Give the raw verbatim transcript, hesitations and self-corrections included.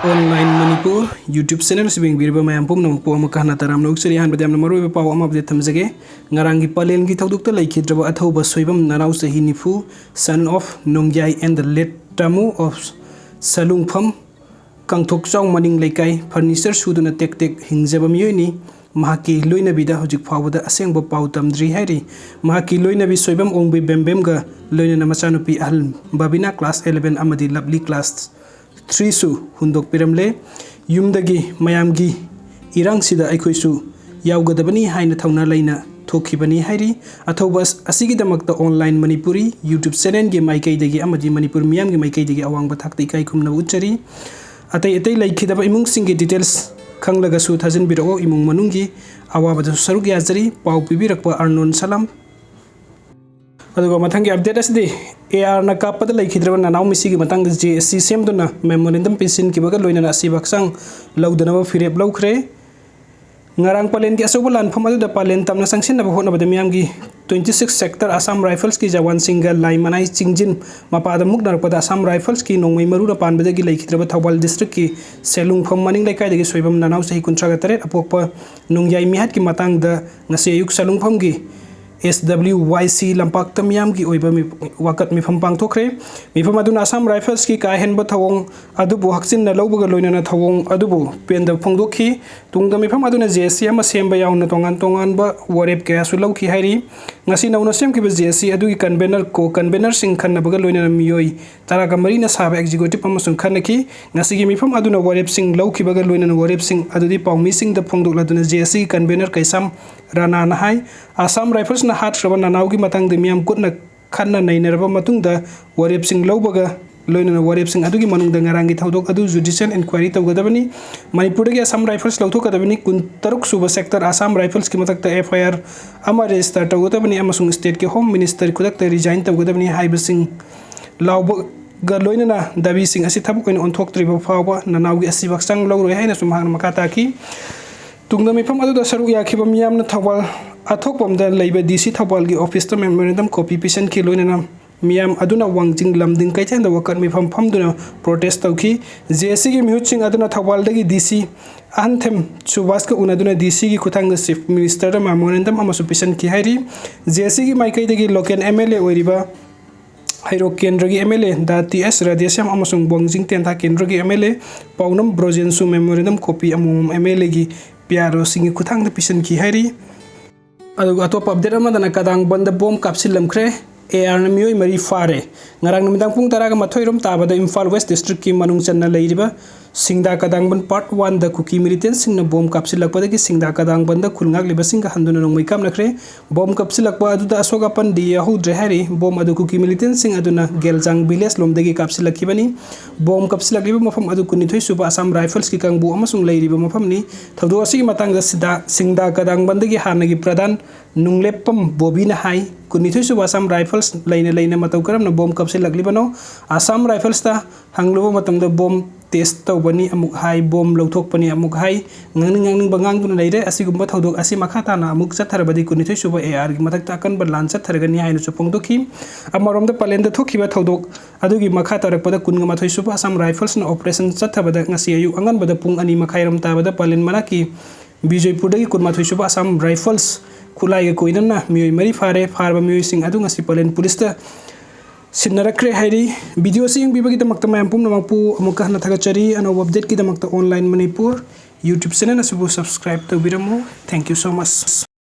Online Manipur YouTube channel ꯑꯁꯤꯕꯨ ꯌꯦꯡꯕꯤꯔꯤꯕ ꯃꯌꯥꯝ ꯄꯨꯝꯅꯃꯛꯄꯨ ꯑꯃꯨꯛꯀ ꯍꯟꯅ ꯇꯔꯥꯝꯅ ꯑꯣꯛꯆꯔꯤ꯫ ꯑꯍꯥꯟꯕꯗ ꯌꯥꯝꯅ ꯃꯔꯨꯑꯣꯏꯕ ꯄꯥꯎ ꯑꯃ update ꯊꯝꯖꯒꯦ꯫ ꯉꯔꯥꯡꯒꯤ ꯄꯂꯦꯟꯒꯤ ꯊꯧꯗꯣꯛꯇ ꯂꯩꯈꯤꯗ꯭ꯔꯕ ꯑꯊꯧꯕ ꯁꯣꯏꯕꯝ ꯅꯅꯥꯎ ꯆꯍꯤ ꯅꯤꯐꯨ, son of ꯅꯣꯡꯌꯥꯏ and the late Tamu of ꯁꯂꯨꯡꯐꯝ, ꯀꯥꯡꯊꯣꯛꯆꯥꯎ ꯃꯅꯤꯡ ꯂꯩꯀꯥꯏ, furniture ꯁꯨꯗꯨꯅ ꯇꯦꯛ ꯇꯦꯛ ꯍꯤꯡꯖꯕ ꯃꯤꯑꯣꯏꯅꯤ꯫ ꯃꯍꯥꯛꯀꯤ ꯂꯣꯏꯅꯕꯤꯗ ꯍꯧꯖꯤꯛ ꯐꯥꯎꯕꯗ ꯑꯁꯦꯡꯕ ꯄꯥꯎ ꯇꯝꯗ꯭ꯔꯤ ꯍꯥꯏꯔꯤ꯫ ꯃꯍꯥꯛꯀꯤ ꯂꯣꯏꯅꯕꯤ ꯁꯣꯏꯕꯝ ꯑꯣꯡꯕꯤ ꯕꯦꯝꯕꯦꯝꯒ ꯂꯣꯏꯅꯅ ꯃꯆꯥꯅꯨꯄꯤ ꯑꯍꯜ ꯕꯕꯤꯅꯥ class eleven ꯑꯃꯗꯤ ꯂꯞꯂꯤ class threeꯁꯨ ꯍꯨꯟꯗꯣꯛꯄꯤꯔꯝꯂꯦ꯫ ꯌꯨꯝꯗꯒꯤ ꯃꯌꯥꯝꯒꯤ ꯏꯔꯥꯡꯁꯤꯗ ꯑꯩꯈꯣꯏꯁꯨ ꯌꯥꯎꯒꯗꯕꯅꯤ ꯍꯥꯏꯅ ꯊꯧꯅꯥ ꯂꯩꯅ ꯊꯣꯛꯈꯤꯕꯅꯤ ꯍꯥꯏꯔꯤ꯫ ꯑꯊꯧꯕ ꯑꯁ-, ꯑꯁꯤꯒꯤꯗꯃꯛꯇ Online Manipuri YouTube channelꯒꯤ ꯃꯥꯏꯀꯩꯗꯒꯤ ꯑꯃꯗꯤ ꯃꯅꯤꯄꯨꯔ ꯃꯤꯌꯥꯝꯒꯤ ꯃꯥꯏꯀꯩꯗꯒꯤ ꯑꯋꯥꯡꯕ ꯊꯥꯛꯇ ꯏꯀꯥꯏ ꯈꯨꯝꯅꯕ ꯎꯠꯆꯔꯤ꯫ ꯑꯇꯩ ꯑꯇꯩ ꯂꯩꯈꯤꯗꯕ ꯏꯃꯨꯡꯁꯤꯡꯒꯤ details ꯈꯪꯂꯒꯁꯨ ꯊꯥꯖꯤꯟꯕꯤꯔꯛꯑꯣ꯫ ꯏꯃꯨꯡ ꯃꯅꯨꯡꯒꯤ ꯑꯋꯥꯕꯗꯁꯨ ꯁꯔꯨꯛ ꯌꯥꯖꯔꯤ꯫ ꯄꯥꯎ ꯄꯤꯕꯤꯔꯛꯄ ꯑꯔꯅꯣꯟ ꯁꯂꯥꯝ꯫ ꯑꯗꯨꯒ ꯃꯊꯪꯒꯤ update ꯑꯁꯤꯗꯤ ARꯅ ꯀꯥꯞꯄꯗ ꯂꯩꯈꯤꯗ꯭ꯔꯕ ꯅꯅꯥꯎ ꯃꯤꯁꯤꯒꯤ ꯃꯇꯥꯡꯗ JAC ꯁꯦꯝꯗꯨꯅ memorandum ꯄꯤꯁꯤꯟꯈꯤꯕꯒ ꯂꯣꯏꯅꯅ ꯑꯁꯤꯕ ꯍꯛꯆꯥꯡ ꯂꯧꯗꯅꯕ ꯐꯤꯔꯦꯞ ꯂꯧꯈ꯭ꯔꯦ꯫ ꯉꯔꯥꯡ ꯄꯂꯦꯟꯒꯤ ꯑꯆꯧꯕ ꯂꯥꯟꯐꯝ ꯑꯗꯨꯗ ꯄꯥꯂꯦꯟ ꯇꯝꯅ ꯆꯪꯁꯤꯟꯅꯕ ꯍꯣꯠꯅꯕꯗ ꯃꯤꯌꯥꯝꯒꯤ twenty six sector Assam Riflesꯀꯤ ꯖꯋꯥꯟꯁꯤꯡꯒ ꯂꯥꯏ ꯃꯅꯥꯏ ꯆꯤꯡꯖꯤꯟ ꯃꯄꯥꯗ ꯃꯨꯛꯅꯔꯛꯄꯗ Assam Riflesꯀꯤ ꯅꯣꯡꯃꯩ ꯃꯔꯨꯅ ꯄꯥꯟꯕꯗꯒꯤ ꯂꯩꯈꯤꯗ꯭ꯔꯕ ꯊꯧꯕꯥꯜ districtꯀꯤ ꯁꯦꯂꯨꯡꯐꯝ ꯃꯅꯤꯡ ꯂꯩꯀꯥꯏꯗꯒꯤ ꯁꯣꯏꯕꯝ ꯅꯅꯥꯎ ꯆꯍꯤ ꯀꯨꯟꯊ꯭ꯔꯥꯒ ꯇꯔꯦꯠ ꯑꯄꯣꯛꯄ ꯅꯣꯡꯌꯥꯏ ꯃꯤꯍꯥꯠꯀꯤ ꯃꯇꯥꯡꯗ ꯉꯁꯤ ꯑꯌꯨꯛ ꯁꯂꯨꯡꯐꯝꯒꯤ SWYC ꯂꯝꯄꯥꯛꯇ ꯃꯤꯌꯥꯝꯒꯤ ꯑꯣꯏꯕ ꯃꯤ-, ꯋꯥꯀꯠ ꯃꯤꯐꯝ ꯄꯥꯡꯊꯣꯛꯈ꯭ꯔꯦ꯫ ꯃꯤꯐꯝ ꯑꯗꯨꯅ Assam Riflesꯀꯤ ꯀꯥ ꯍꯦꯟꯕ ꯊꯧꯑꯣꯡ ꯑꯗꯨꯕꯨ ꯍꯛꯆꯤꯟꯅ ꯂꯧꯕꯒ ꯂꯣꯏꯅꯅ ꯊꯧꯑꯣꯡ ꯑꯗꯨꯕꯨ ꯄꯦꯟꯗꯕ ꯐꯣꯡꯗꯣꯛꯈꯤ꯫ ꯇꯨꯡꯗ ꯃꯤꯐꯝ ꯑꯗꯨꯅ JAC ꯑꯃ ꯁꯦꯝꯕ ꯌꯥꯎꯅ ꯇꯣꯉꯥꯟ ꯇꯣꯉꯥꯟꯕ ꯋꯥꯔꯦꯞ ꯀꯌꯥꯁꯨ ꯂꯧꯈꯤ ꯍꯥꯏꯔꯤ꯫ ꯉꯁꯤ ꯅꯧꯅ ꯁꯦꯝꯈꯤꯕ JAC ꯑꯗꯨꯒꯤ convener, co-convenerꯁꯤꯡ ꯈꯟꯅꯕꯒ ꯂꯣꯏꯅꯅ ꯃꯤꯑꯣꯏ ꯇꯔꯥꯒ ꯃꯔꯤꯅ ꯁꯥꯕ executive ꯑꯃꯁꯨ ꯈꯟꯅꯈꯤ꯫ ꯉꯁꯤꯒꯤ ꯃꯤꯐꯝ ꯑꯗꯨꯅ ꯋꯥꯔꯦꯞꯁꯤꯡ ꯂꯧꯈꯤꯕꯒ ꯂꯣꯏꯅꯅ ꯋꯥꯔꯦꯞꯁꯤꯡ ꯑꯗꯨꯗꯤ ꯄꯥꯎꯃꯤꯁꯤꯡꯗ ꯐꯣꯡꯗꯣꯛꯂꯗꯨꯅ JACꯒꯤ convener ꯀꯩꯁꯥꯝ ꯔꯥꯅꯥꯅ ꯍꯥꯏ, Assam Riflesꯅ ꯍꯥꯠꯈ꯭ꯔꯕ ꯅꯅꯥꯎꯒꯤ ꯃꯇꯥꯡꯗ ꯃꯤꯌꯥꯝ ꯀꯨꯠꯅ ꯈꯟꯅ ꯅꯩꯅꯔꯕ ꯃꯇꯨꯡꯗ ꯋꯥꯔꯦꯞꯁꯤꯡ ꯂꯧꯕꯒ ꯂꯣꯏꯅꯅ ꯋꯥꯔꯦꯞꯁꯤꯡ ꯑꯗꯨꯒꯤ ꯃꯅꯨꯡꯗ ꯉꯔꯥꯡꯒꯤ ꯊꯧꯗꯣꯛ ꯑꯗꯨ judicial inquiry ꯇꯧꯒꯗꯕꯅꯤ꯫ ꯃꯅꯤꯄꯨꯔꯗꯒꯤ Assam Rifles ꯂꯧꯊꯣꯛꯀꯗꯕꯅꯤ꯫ ꯀꯨꯟꯇꯔꯨꯛ ꯁꯨꯕ sector Assam Riflesꯀꯤ ꯃꯊꯛꯇ FIR ꯑꯃ register ꯇꯧꯒꯗꯕꯅꯤ ꯑꯃꯁꯨꯡ stateꯀꯤ Home Minister ꯈꯨꯗꯛꯇ resign ꯇꯧꯒꯗꯕꯅꯤ ꯍꯥꯏꯕꯁꯤꯡ ꯂꯥꯎꯕꯒ ꯂꯣꯏꯅꯅ ꯗꯥꯕꯤꯁꯤꯡ ꯑꯁꯤ ꯊꯕꯛ ꯑꯣꯏꯅ ꯑꯣꯟꯊꯣꯛꯇ꯭ꯔꯤꯕ ꯐꯥꯎꯕ ꯅꯅꯥꯎꯒꯤ ꯑꯁꯤꯕ ꯍꯛꯆꯥꯡ ꯂꯧꯔꯣꯏ ꯍꯥꯏꯅꯁꯨ ꯃꯍꯥꯛꯅ ꯃꯈꯥ ꯇꯥꯈꯤ꯫ ꯇꯨꯡꯗ ꯃꯤꯐꯝ ꯑꯗꯨꯗ ꯁꯔꯨꯛ ꯌꯥꯈꯤꯕ ꯃꯤꯌꯥꯝꯅ ꯊꯧꯕꯥꯜ ꯑꯊꯣꯛꯄꯝꯗ ꯂꯩꯕ DC ꯊꯧꯕꯥꯜꯒꯤ officeꯇ memorandum copy ꯄꯤꯁꯤꯟꯈꯤ꯫ ꯂꯣꯏꯅꯅ ꯃꯤꯌꯥꯝ ꯑꯗꯨꯅ ꯋꯥꯡꯖꯤꯡ ꯂꯝꯗꯤꯡ ꯀꯩꯊꯦꯜꯗ ꯋꯥꯀꯠ ꯃꯤꯐꯝ ꯐꯝꯗꯨꯅ protest ꯇꯧꯈꯤ꯫ ꯖꯦ ꯑꯦꯁ ꯁꯤꯒꯤ ꯃꯤꯍꯨꯠꯁꯤꯡ ꯑꯗꯨꯅ ꯊꯧꯕꯥꯜꯗꯒꯤ ꯗꯤ ꯁꯤ ꯑꯍꯟꯊꯦꯝ ꯁꯨꯕꯥꯁꯀ ꯎꯅꯗꯨꯅ ꯗꯤ ꯁꯤꯒꯤ ꯈꯨꯠꯊꯥꯡꯗ ꯆꯤꯐ ꯃꯤꯅꯤꯁꯇꯔꯗ ꯃꯦꯃꯣꯔꯦꯟꯗꯝ ꯑꯃꯁꯨ ꯄꯤꯁꯤꯟꯈꯤ ꯍꯥꯏꯔꯤ꯫ ꯖꯦ ꯑꯦꯁ ꯁꯤꯒꯤ ꯃꯥꯏꯀꯩꯗꯒꯤ ꯂꯣꯀꯦꯜ ꯑꯦꯝ ꯑꯦꯜ ꯑꯦ ꯑꯣꯏꯔꯤꯕ ꯍꯩꯔꯣꯛ ꯀꯦꯟꯗ꯭ꯔꯒꯤ ꯑꯦꯝ ꯑꯦꯜ ꯑꯦ ꯗꯥ ꯇꯤ ꯑꯦꯁ ꯔꯥꯙꯦꯁ꯭ꯌꯥꯝ ꯑꯃꯁꯨꯡ ꯋꯥꯡꯖꯤꯡ ꯇꯦꯟꯊꯥ ꯀꯦꯟꯗ꯭ꯔꯒꯤ ꯑꯦꯝ ꯑꯦꯜ ꯑꯦ ꯄꯥꯎꯅꯝ ꯕ꯭ꯔꯣꯖꯦꯟꯁꯨ ꯃꯦꯃꯣꯔꯦꯟꯗꯝ ꯀꯣꯄꯤ ꯑꯃꯃꯝ ꯑꯦꯝ ꯑꯦꯜ ꯑꯦꯒꯤ ꯄꯤ ꯑꯥꯔ ꯑꯣꯁꯤꯡꯒꯤ ꯈꯨꯠꯊꯥꯡꯗ ꯄꯤꯁꯤꯟꯈꯤ ꯍꯥꯏꯔꯤ꯫ ꯑꯗꯨꯒ ꯑꯇꯣꯞꯄ ꯑꯞꯗꯦꯠ ꯑꯃꯗꯅ ꯀꯗꯥꯡꯕꯟꯗ ꯕꯣꯝ ꯀꯥꯞꯁꯤꯜꯂꯝꯈ꯭ꯔꯦ꯫ ꯑꯦ ꯑꯥꯔꯅ ꯃꯤꯑꯣꯏ ꯃꯔꯤ ꯐꯥꯔꯦ꯫ ꯉꯔꯥꯡ ꯅꯨꯃꯤꯗꯥꯡ ꯄꯨꯡ ꯇꯔꯥꯒ ꯃꯥꯊꯣꯏ ꯔꯣꯝ ꯇꯥꯕꯗ ꯏꯝꯐꯥꯜ ꯋꯦꯁ ꯗꯤꯁꯇ꯭ꯔꯤꯛꯀꯤ ꯃꯅꯨꯡ ꯆꯟꯅ ꯂꯩꯔꯤꯕ ꯁꯤꯡꯗꯥ ꯀꯗꯥꯡꯕꯟ ꯄꯥꯔꯠ ꯋꯥꯟꯗ ꯀꯨꯀꯤ ꯃꯤꯂꯤꯇꯦꯟꯁꯤꯡꯅ ꯕꯣꯝ ꯀꯥꯞꯁꯤꯜꯂꯛꯄꯗꯒꯤ ꯁꯤꯡꯗꯥ ꯀꯗꯥꯡꯕꯟꯗ ꯈꯨꯜ ꯉꯥꯛꯂꯤꯕꯁꯤꯡꯒ ꯍꯟꯗꯨꯅ ꯅꯣꯡꯃꯩ ꯀꯥꯞꯅꯈ꯭ꯔꯦ꯫ ꯕꯣꯝ ꯀꯥꯞꯁꯤꯜꯂꯛꯄ ꯑꯗꯨꯗ ꯑꯁꯣꯛ ꯑꯄꯟꯗꯤ ꯌꯥꯎꯍꯧꯗ꯭ꯔꯦ ꯍꯥꯏꯔꯤ꯫ ꯕꯣꯝ ꯑꯗꯨ ꯀꯨꯀꯤ ꯃꯤꯂꯤꯇꯦꯟꯁꯤꯡ ꯑꯗꯨꯅ ꯒꯦꯜꯖꯥꯡ ꯚꯤꯂꯦꯖ ꯂꯣꯝꯗꯒꯤ ꯀꯥꯞꯁꯤꯜꯂꯛꯈꯤꯕꯅꯤ꯫ ꯕꯣꯝ ꯀꯥꯞꯁꯤꯜꯂꯛꯂꯤꯕ ꯃꯐꯝ ꯑꯗꯨ ꯀꯨꯟꯅꯤꯊꯣꯏ ꯁꯨꯕ ꯑꯁꯥꯝ ꯔꯥꯏꯐꯜꯁꯀꯤ ꯀꯥꯡꯕꯨ ꯑꯃꯁꯨꯡ ꯂꯩꯔꯤꯕ ꯃꯐꯝꯅꯤ꯫ ꯊꯧꯗꯣꯛ ꯑꯁꯤꯒꯤ ꯃꯇꯥꯡꯗ ꯁꯤꯗꯥ-, ꯁꯤꯡꯗꯥ ꯀꯗꯥꯡꯕꯟꯗꯒꯤ ꯍꯥꯟꯅꯒꯤ ꯄ꯭ꯔꯙꯥꯟ ꯅꯨꯡꯂꯦꯞꯄꯝ ꯕꯣꯕꯤꯅ ꯍꯥꯏ, ꯀꯨꯟꯅꯤꯊꯣꯏ ꯁꯨꯕ ꯑꯁꯥꯝ ꯔꯥꯏꯐꯜꯁ ꯂꯩꯅ ꯂꯩꯅ ꯃꯇꯧ ꯀꯔꯝꯅ ꯕꯣꯝ ꯀꯥꯞꯁꯤꯜꯂꯛꯂꯤꯕꯅꯣ? ꯑꯁꯥꯝ ꯔꯥꯏꯐꯜꯁꯇ ꯍꯪꯂꯨꯕ ꯃꯇꯝꯗ ꯕꯣꯝ ꯇꯦꯁ ꯇꯧꯕꯅꯤ ꯑꯃꯨꯛ ꯍꯥꯏ, ꯕꯣꯝ ꯂꯧꯊꯣꯛꯄꯅꯤ ꯑꯃꯨꯛ ꯍꯥꯏ, ꯉꯥꯡꯅꯤꯡ ꯉꯥꯡꯅꯤꯡꯕ ꯉꯥꯡꯗꯨꯅ ꯂꯩꯔꯦ꯫ ꯑꯁꯤꯒꯨꯝꯕ ꯊꯧꯗꯣꯛ ꯑꯁꯤ ꯃꯈꯥ ꯇꯥꯅ ꯑꯃꯨꯛ ꯆꯠꯊꯔꯕꯗꯤ ꯀꯨꯟꯅꯤꯊꯣꯏ ꯁꯨꯕ ꯑꯦ ꯑꯥꯔꯒꯤ ꯃꯊꯛꯇ ꯑꯀꯟꯕ ꯂꯥꯟ ꯆꯠꯊꯔꯒꯅꯤ ꯍꯥꯏꯅꯁꯨ ꯐꯣꯡꯗꯣꯛꯈꯤ꯫ ꯑꯃꯔꯣꯝꯗ ꯄꯂꯦꯟꯗ ꯊꯣꯛꯈꯤꯕ ꯊꯧꯗꯣꯛ ꯑꯗꯨꯒꯤ ꯃꯈꯥ ꯇꯥꯔꯛꯄꯗ ꯀꯨꯟꯒ ꯃꯥꯊꯣꯏ ꯁꯨꯕ ꯑꯁꯥꯝ ꯔꯥꯏꯐꯜꯁꯅ ꯑꯣꯄꯔꯦꯁꯟ ꯆꯠꯊꯕꯗ ꯉꯁꯤ ꯑꯌꯨꯛ ꯑꯉꯟꯕꯗ ꯄꯨꯡ ꯑꯅꯤ ꯃꯈꯥꯏꯔꯣꯝ ꯇꯥꯕꯗ ꯄꯂꯦꯟ ꯃꯅꯥꯛꯀꯤ ꯕꯤꯖꯣꯏꯄꯨꯔꯗꯒꯤ ꯀꯨꯟꯃꯥꯊꯣꯏ ꯁꯨꯕ ꯑꯁꯥꯝ ꯔꯥꯏꯐꯜꯁ ꯈꯨꯠꯂꯥꯏꯒ ꯀꯣꯏꯅꯅ ꯃꯤꯑꯣꯏ ꯃꯔꯤ ꯐꯥꯔꯦ꯫ ꯐꯥꯔꯕ ꯃꯤꯑꯣꯏꯁꯤꯡ ꯑꯗꯨ ꯉꯁꯤ ꯄꯂꯦꯟ ꯄꯨꯂꯤꯁꯇ ꯁꯤꯟꯅꯔꯛꯈ꯭ꯔꯦ ꯍꯥꯏꯔꯤ꯫ ꯚꯤꯗꯤꯑꯣ ꯑꯁꯤ ꯌꯦꯡꯕꯤꯕꯒꯤꯗꯃꯛꯇ ꯃꯌꯥꯝ ꯄꯨꯝꯅꯃꯛꯄꯨ ꯑꯃꯨꯛꯀ ꯍꯟꯅ ꯊꯥꯒꯠꯆꯔꯤ꯫ ꯑꯅꯧꯕ ꯑꯞꯗꯦꯠꯀꯤꯗꯃꯛꯇ ꯑꯣꯟꯂꯥꯏꯟ ꯃꯅꯤꯄꯨꯔ YouTube ꯆꯦꯅꯦꯜ ꯑꯁꯤꯕꯨ subscribe ꯇꯧꯕꯤꯔꯝꯃꯨ꯫ Thank you so much꯫